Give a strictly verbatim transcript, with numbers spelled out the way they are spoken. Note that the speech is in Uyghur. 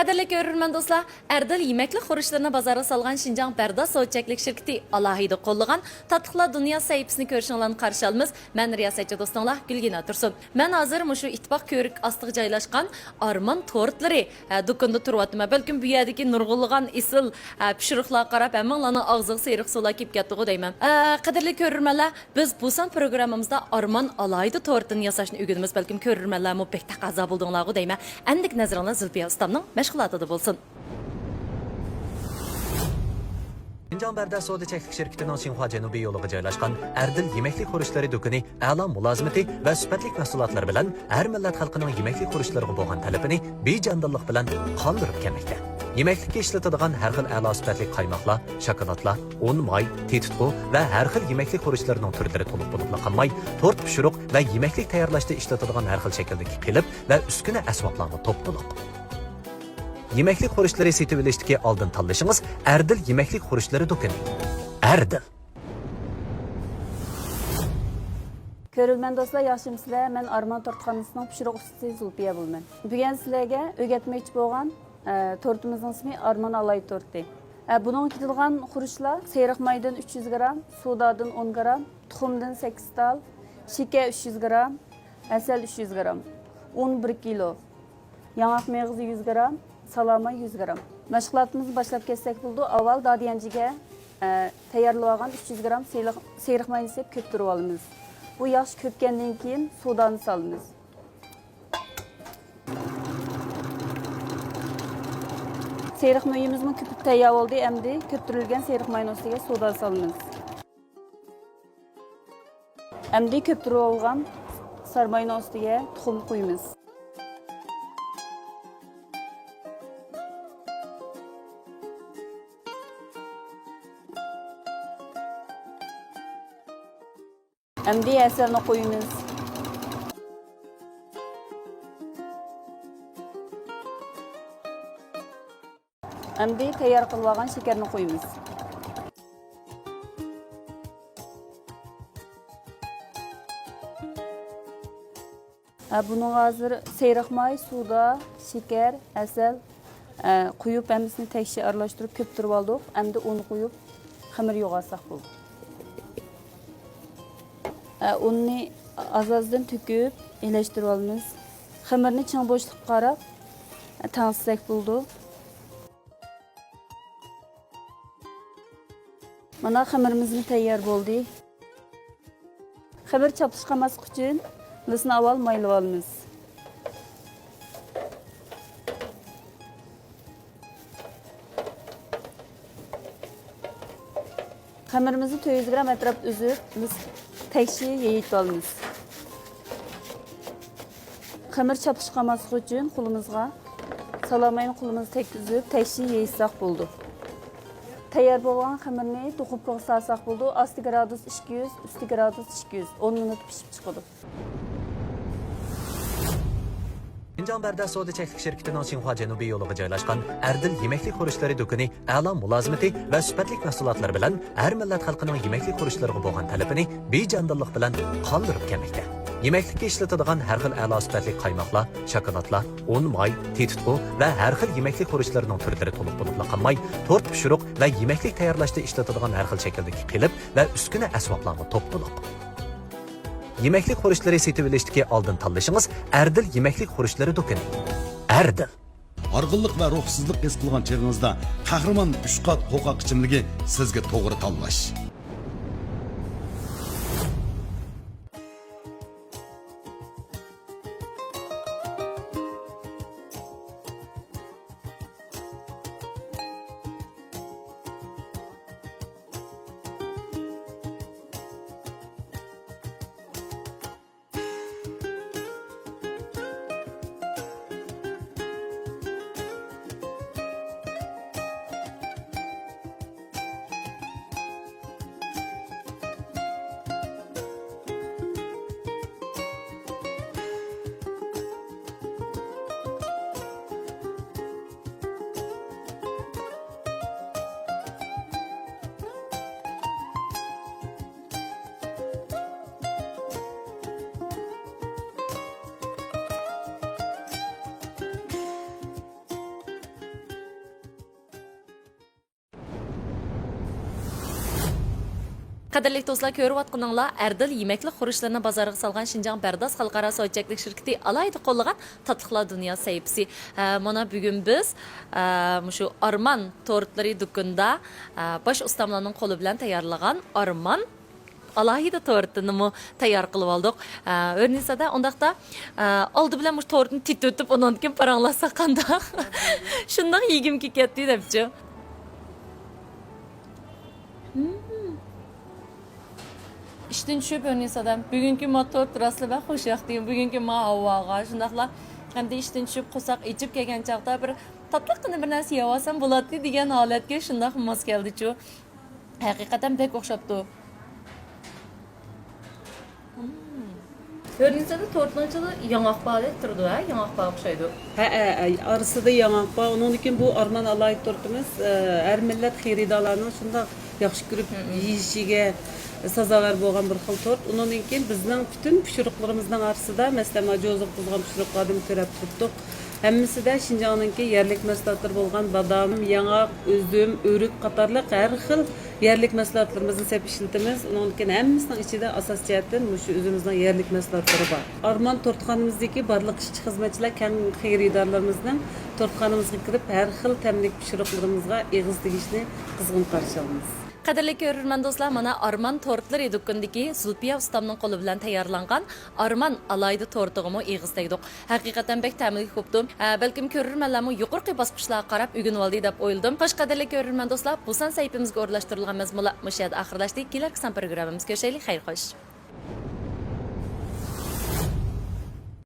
قەدىرلىك كۆرۈرمەن دوستلار، ئەردىل يېمەكلىك خۇرۇچلىرىنى بازارغا سالغان شىنجاڭ بەرداشت سودا چەكلىك شىركىتى ئالاھىدە قوللىغان تاتلىقلار دۇنياسى سەھىپىسىنى كۆرۈشۈڭلارنى قارشى ئالىمىز. مەن رىياسەتچى دوستۇڭلار گۈلگىنە تۇرسۇن. مەن ھازىر مۇشۇ ئىتتىپاق كۆۋرۈك ئاستىغا جايلاشقان ئارمان تورتلىرى، ھە، دۇكىنىدا تۇرۇۋاتىمەن. بەلكىم بۇ يەردىكى نۇرغۇنلىغان ئېسىل، ھە، پىشۇرۇقلارغا قاراپ ھەممىڭلارنىڭ ئاغزىغا سېرىق سۇلار كېلىپ كەتتىغۇ دەيمەن. ھە، قەدىرلىك كۆرۈرمەنلەر، بىز بۇ سان پروگراممىمىزدا ئارمان ئالاھىدە تورتىنى ياساشنى ئۆگىنىمىز. بەلكىم كۆرۈرمەنلەرمۇ بەك تەقەززا بولدۇڭلارغۇ دەيمەن. ئەمدىكى نەزىرىڭلار زۇلپىيە ئۇستامنىڭ مەشغۇلاتىدا بولسۇن. شىنجاڭ بەرداشت سودا چەكلىك شىركىتىنىڭ شىنخۇا جەنۇبىي يولىغا جايلاشقان ئەردىل يېمەكلىك خۇرۇچلىرى دۇكىنى ئەلا مۇلازىمىتى ۋە سۈپەتلىك مەھسۇلاتلىرى بىلەن ھەر مىللەت خەلقىنىڭ يېمەكلىك خۇرۇچلىرىغا بولغان تەلىپىنى بىجاندىللىق بىلەن قاندۇرۇپ كەلمەكتە. يېمەكلىككە ئىشلىتىدىغان ھەر خىل ئەلا سۈپەتلىك قايماقلار، شاكىلاتلار، ئۇن، ماي، تېتىتقۇ ۋە ھەر خىل يېمەكلىك خۇرۇچلىرىنىڭ تۈرلىرى تولۇق بولۇپلا قالماي، تورت پىشۇرۇق ۋە يېمەكلىك تەييارلاشتا ئىشلىتىدىغان ھەر خىل شەكىلدىكى قېلىپ ۋە ئۈسكۈنە ئەسۋابلارمۇ توپتولۇق. يېمەكلىك خۇرۇچلىرى سېتىۋېلىشتىكى ئالدىن تاللىشىڭىز ئەردىل يېمەكلىك خۇرۇچلىرى دۇكىنى. ئەردىل. كۆرۈرمەن دوستلار، ياخشىمۇسىلەر؟ مەن ئارمان تورتخانىسىنىڭ پىشۇرۇق ئۇستىسى زۇلپىيە بولىمەن. بۈگۈن سىلەرگە ئۆگەتمەكچى بولغان، ئە، تورتىمىزنىڭ ئىسمى ئارمان ئالاھىدە تورتى. ئە، بۇنىڭغا كېتىدىغان خۇرۇچلار سېرىق مايدىن ئۈچ يۈز گرام، سودادىن ئون گرام، تۇخۇمدىن سەككىز تال، شېكەر ئۈچ يۈز گرام، ھەسەل ئۈچ يۈز گرام، ئۇن بىر كىلو، ياڭاق مېغىزى يۈز گرام، سالا ماي يۈز گرام. مەشغۇلاتىمىزنى باشلاپ كەتسەك بولىدۇ. ئاۋۋال دادىيەنچىگە، ئە، تەييارلىۋالغان ئۈچ يۈز گرام سېرىق، سېرىق ماينى سېلىپ كۆپتۈرۈۋالىمىز. بۇ ياخشى كۆپكەندىن كېيىن سودانى سالىمىز. سېرىق مېيىمىزمۇ كۆپۈپ تەييار بولدى. ئەمدى كۆپتۈرۈلگەن سېرىق ماينىڭ ئۈستىگە سودا سالىمىز. ئەمدى كۆپتۈرۈۋالغان سارماينىڭ ئۈستىگە تۇخۇم قۇيىمىز. ئەمدى ھەسەلنى قۇيىمىز. ئەمدى تەييار قىلىۋالغان شېكەرنى قۇيىمىز. ھە، بۇنىڭغا ھازىر سېرىق ماي، سودا، شېكەر، ھەسەل، ئە، قۇيۇپ، ھەممىسىنى تەكشى ئارىلاشتۇرۇپ كۆپتۈرۈۋالدۇق. ئەمدى ئۇن قۇيۇپ، خېمىر يوغالساق بولدى. ئە، ئۇننى ئاز-ئازدىن تۆكۈپ، ئېلىشتۇرۇۋالىمىز. خېمىرنى چىڭ بوشلۇققا قاراپ، ئە، تەڭشىسەك بولىدۇ. مانا، خېمىرىمىزمۇ تەييار بولدى. خېمىر چاپلىشىپ قالماسلىقى ئۈچۈن لىسنى ئاۋۋال مايلىۋالىمىز. خېمىرىمىزنى تۆت يۈز گرام ئەتراپ ئۈزۈپ، لىس تەكشى يېيىتىۋالىمىز. خېمىر چاپلىشىپ قالماسلىقى ئۈچۈن قولىمىزغا سالا ماينى قولىمىزغا تەگكۈزۈپ، تەكشى يېيىشساق بولىدۇ. تەييار بولغان خېمىرنى دۇخوپكىغا سالساق بولىدۇ. ئاستى گرادۇس ئىككى يۈز، ئۈستى گرادۇس ئىككى يۈز، ئون مىنۇت پىشىپ چىقىدۇ. شىنجاڭ بەرداشت سودا چەكلىك شىركىتىنىڭ شىنخۇا جەنۇبىي يولىغا جايلاشقان ئەردىل يېمەكلىك خۇرۇچلىرى دۇكىنى ئەلا مۇلازىمىتى ۋە سۈپەتلىك مەھسۇلاتلىرى بىلەن ھەر مىللەت خەلقىنىڭ يېمەكلىك خۇرۇچلىرىغا بولغان تەلىپىنى بىجاندىللىق بىلەن قاندۇرۇپ كەلمەكتە. يېمەكلىككە ئىشلىتىدىغان ھەر خىل ئەلا سۈپەتلىك قايماقلار، شاكىلاتلار، ئۇن، ماي، تېتىتقۇ ۋە ھەر خىل يېمەكلىك خۇرۇچلىرىنىڭ تۈرلىرى تولۇق بولۇپلا قالماي، تورت پىشۇرۇق ۋە يېمەكلىك تەييارلاشتا ئىشلىتىدىغان ھەر خىل شەكىلدىكى قېلىپ ۋە ئۈسكۈنە ئەسۋابلارمۇ توپتولۇق. يېمەكلىك خۇرۇچلىرى سېتىۋېلىشتىكى ئالدىن تاللىشىڭىز ئەردىل يېمەكلىك خۇرۇچلىرى دۇكىنى. ئەردىل. ھارغىنلىق ۋە روھسىزلىق ھېس قىلغان چېغىڭىزدا قەھرىمان ئۈچ قات قورقاق ئىچىملىكى سىزگە توغرا تاللاش. قەدىرلىك دوستلار، كۆرۈۋاتقىنىڭلار ئەردىل يېمەكلىك خۇرۇچلىرىنى بازارغا سالغان شىنجاڭ بەرداز خەلقئارا سودا چەكلىك شىركىتى ئالاھىدە قوللىغان تاتلىقلار دۇنياسى سەھىپىسى. ھە، مانا بۈگۈن بىز، ھە، مۇشۇ ئارمان تورتلىرى دۇكىنىدا، ھە، باش ئۇستاملارنىڭ قولى بىلەن تەييارلىغان ئارمان ئالاھىدە تورتىنىمۇ تەييار قىلىپ ئالدۇق. ھە، ھۆرنىسادا ئۇنداقتا، ھە، ئالدى بىلەن مۇشۇ تورتنى تېتىۋېتىپ، ئۇنىڭدىن كېيىن پاراڭلاشساق قانداق؟ شۇنداق يېگۈم كېلىپ كەتتى دەپچۇ. ئىشتىن چۈشۈپ، ھۆرنىسادا بۈگۈنكى ما تورت راستلا بەك خۇش ياقتى. بۈگۈنكى ما ھاۋاغا، شۇنداقلا ھەمدە ئىشتىن چۈشۈپ، قورساق ئېچىپ كەلگەن چاغدا بىر تاتلىققىنە بىر نەرسە يەۋالسام بولاتتى دېگەن ھالەتكە شۇنداق ماس كەلدىچۇ. ھەقىقەتەن بەك ئوخشاپتۇ. ھۆرنىسادا تورتنىڭ ئىچىدە ياڭاق بار دەپ تۇرىدۇ، ھە؟ ياڭاق بار ئوخشايدۇ. ھەئە، ئارىسىدا ياڭاق بار. ئۇنىڭدىن كېيىن بۇ ئارمان ئالاھىدە تورتىمىز، ئە، ھەر مىللەت خېرىدارلارنىڭ شۇنداق ياخشى كۆرۈپ يېيىشىگە سازاۋەر بولغان بىر خىل تورت. ئۇنىڭدىن كېيىن بىزنىڭ پۈتۈن پىشۇرۇقلىرىمىزنىڭ ئارىسىدا، مەسىلەن، مانا جوزىغا قىلغان پىشۇرۇقلاردىن كۆرۈپ تۇرۇپتۇق. ھەممىسىدە شىنجاڭنىڭكى يەرلىك مەھسۇلاتلىرى بولغان بادام، ياڭاق، ئۈزۈم، ئۆرۈك قاتارلىق ھەر خىل يەرلىك مەھسۇلاتلىرىمىزنى سېپ ئىشلىتىمىز. ئۇنىڭدىن كېيىن ھەممىسىنىڭ ئىچىدە ئاساسىي جەھەتتىن مۇشۇ ئۆزىمىزنىڭ يەرلىك مەھسۇلاتلىرى بار. ئارمان تورتخانىمىزدىكى بارلىق ئىشچى-خىزمەتچىلەر كەڭ خېرىدارلىرىمىزنىڭ تورتخانىمىزغا كىرىپ، ھەر خىل تەملىك پىشۇرۇقلىرىمىزغا ئېغىز تېگىشىنى قىزغىن قارشى ئالىمىز. قەدىرلىك كۆرۈرمەن دوستلار، مانا ئارمان تورتلىرى دۇكىنىدىكى زۇلپىيە ئۇستامنىڭ قولى بىلەن تەييارلانغان ئارمان ئالاھىدە تورتىغىمۇ ئېغىز تەگدۇق. ھەقىقەتەن بەك تەملىك بوپتۇ. ھە، بەلكىم كۆرۈرمەنلەرمۇ يۇقىرىقى باسقۇچلارغا قاراپ ئۆگىنىۋالدى دەپ ئويلىدىم. خوش، قەدىرلىك كۆرۈرمەن دوستلار، بۇ سان سەھىپىمىزگە ئورۇنلاشتۇرۇلغان مەزمۇنلار مۇشۇ يەردە ئاخىرلاشتى. كېلەر سان پروگراممىمىزدا كۆرۈشەيلى. خەير خوش.